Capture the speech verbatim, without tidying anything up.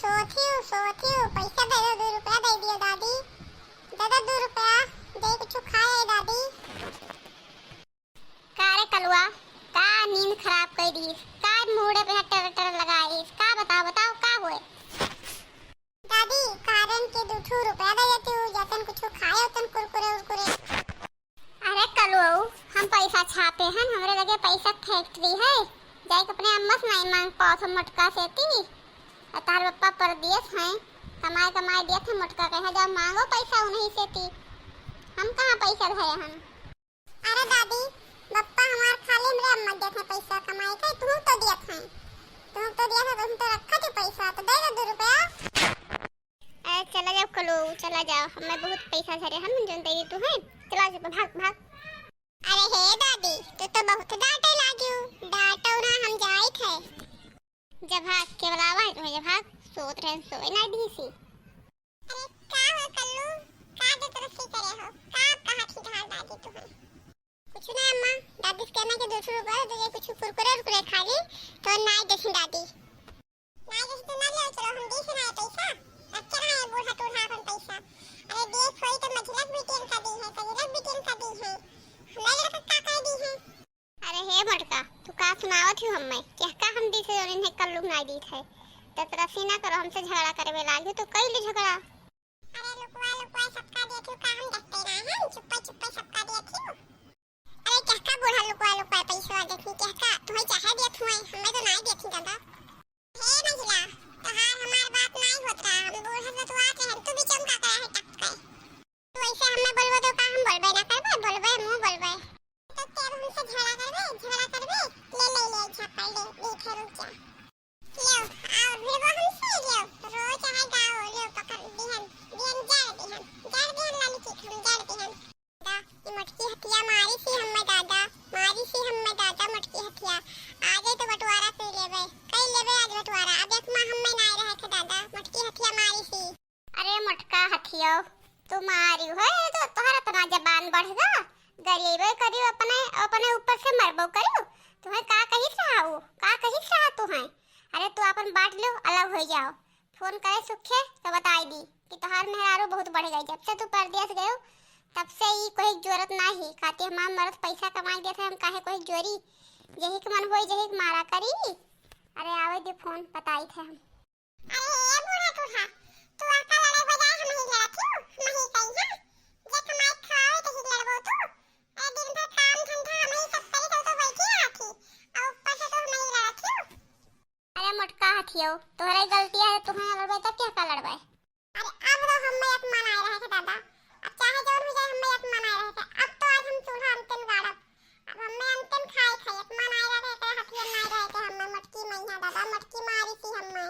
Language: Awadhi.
सोथियो, सोथियो, पैसा दे दो, दो रुपया दे दियो दादी। दे दो दो रुपया, दे कुछ खाए दादी। का रे कलुआ, का नींद खराब कर दीस, का मूड़े पे टर टर लगाइस, का बताओ, बताओ का होए? दादी, कारण के दो ठो रुपया दे देती हूँ, जतन कुछ खाए उतन कुरकुरे उरकुरे। अरे कलुआ, हम पैसा छापे हन, हमरे लगे पैसा फैक्ट्री है, जाइके अपने अम्मा से नहीं मांग पाओ मोटका से ती। और तार पप्पा परदेस हैं, कमाए कमाए देत हैं मोटका, कहे जाओ मांगो पैसा उन्हीं से ती। हम कहाँ पैसा धरे हन? अरे दादी, पप्पा हमार खाली हमरे अम्मा देत हैं पैसा कमाए के, तुम तो देत हैं, तुम तो देत हैं, तुम तो रखा थी पैसा, तो दे दो दो रुपया। अरे चला जाओ कलुआ, चला जाओ, हमें बहुत पैसा धरे हम, जौन दे दी तू है, चला जाओ, भाग भाग। अरे हे दादी, तू तो बहुत डांटे लागियो, डांटो ना, हम जाइत है। जब भाग के बुलावा है तुम्हें, जब भाग, सोत रहन सोए ना दी सी। अरे का हो कल्लू, का दे तरसी करे हो, का कहा थी ढाल दादी तुम्हें? कुछ ना अम्मा, दादी से कहना कि दो सौ रुपया दे दे, कुछ कुरकुरे उरकुरे खा ली, तो ना दे दादी। ना जैसे तू ना ले चलो, हम दी से ना पैसा। अब चला है बूढ़ा टूढ़ा अपन पैसा। अरे देख होई तो मझलक बिटियन का दी है, कजलक बिटियन का दी है। हमरा लड़का का कह दी है? अरे हे मोटका, तू का सुनावत हो हमें? क्या का हम दी से जोन इन्हें कल्लू ना दी है? तो तरसी ना करो, हमसे झगड़ा करे में लागी तो कई ले झगड़ा। अरे लुकवा लुकवा सबका देती हूँ, का हम देखते ना हैं, चुप्पे चुप्पे सबका देती हूँ। अरे कहका बूढ़ा लुकवा लुकवा पैसवा देखी, कहका तुम्हें चाहे देत हुए, हमें तो नाई देती दादा। हे महिला, तहार हमार बात नाई होत रहा, हम बूढ़ा से तो आके हम तू भी चमका करा है टपकाए। तू ऐसे हमें बोलबो तो का हम बोलबे ना करबे, बोलबे, मुँह बोलबे। तो तेरे हमसे झगड़ा करबे, झगड़ा करबे, ले ले ले झापड़ ले, देखे रुक जा। लेव, आओ, भिड़वा हमसे, लेव, रो चाहे गाओ, लेव, पकड़, बिहन, बिहन, जड़ बिहन, जड़ बिहन, लाली की हम जड़ बिहन। दा, ई मोटकी हथिया मारी सी हम्मे दादा, मारी सी हम्मे दादा मोटकी हथिया। आजे तो बंटवारा कर लेबे, कर लेबे आज बंटवारा। अब एक माँ हम्मे नाय रहे थे दादा, मोटकी हथिया मारी सी। अरे मोटका हथियो, तू मारी हो, तो तोहरा इतना जबान बढ़ गा, गरिएबे करियो अपने, अपने ऊपर से मरबो करियो। तुम्हें का कहिस रहा उ, का कहिस रहा तुम्हें? अरे तू अपन बांट लो, अलग हो जाओ। फोन करे सुखे तो बताई दी कि तोहार मेहरारू बहुत बढ़ गई। जब से तू परदेस गयो, तब से ई कोई जरूरत ना ही। खाती हमार मर्द पैसा कमाई देत है, हम काहे कोई जोरी? यही के मन होई, यही के मारा करी। अरे आवे दे फोन, बताई थे हम। अरे ए बूढ़ा टूढ़ा, तू आका लड़े बजाय हम ही लड़त हो, हम ही कही है। जे कमाई खाओ तो ही लड़बो तू। ए दिन भर काम धंधा हम ही सब करी तो, तो बैठी आती। और ऊपर से तो हम ही लड़त हो। अरे मोटका हथियो, तोहरे गलती है, तू ही लड़बे तो क्या का लड़बे? अरे अब तो हम्मे एक मन आए रहे थे दादा, अब चाहे जौन हो जाए हम्मे एक मन आए रहे थे। अब तो आज हम चूल्हा अंतिम गाड़ब, अब हम्मे अंतिम खाए खाए एक मन आए रहे थे, हथियो नाय रहे थे हम्मे मोटकी मैया दादा, मोटकी मारी थी हम्मे।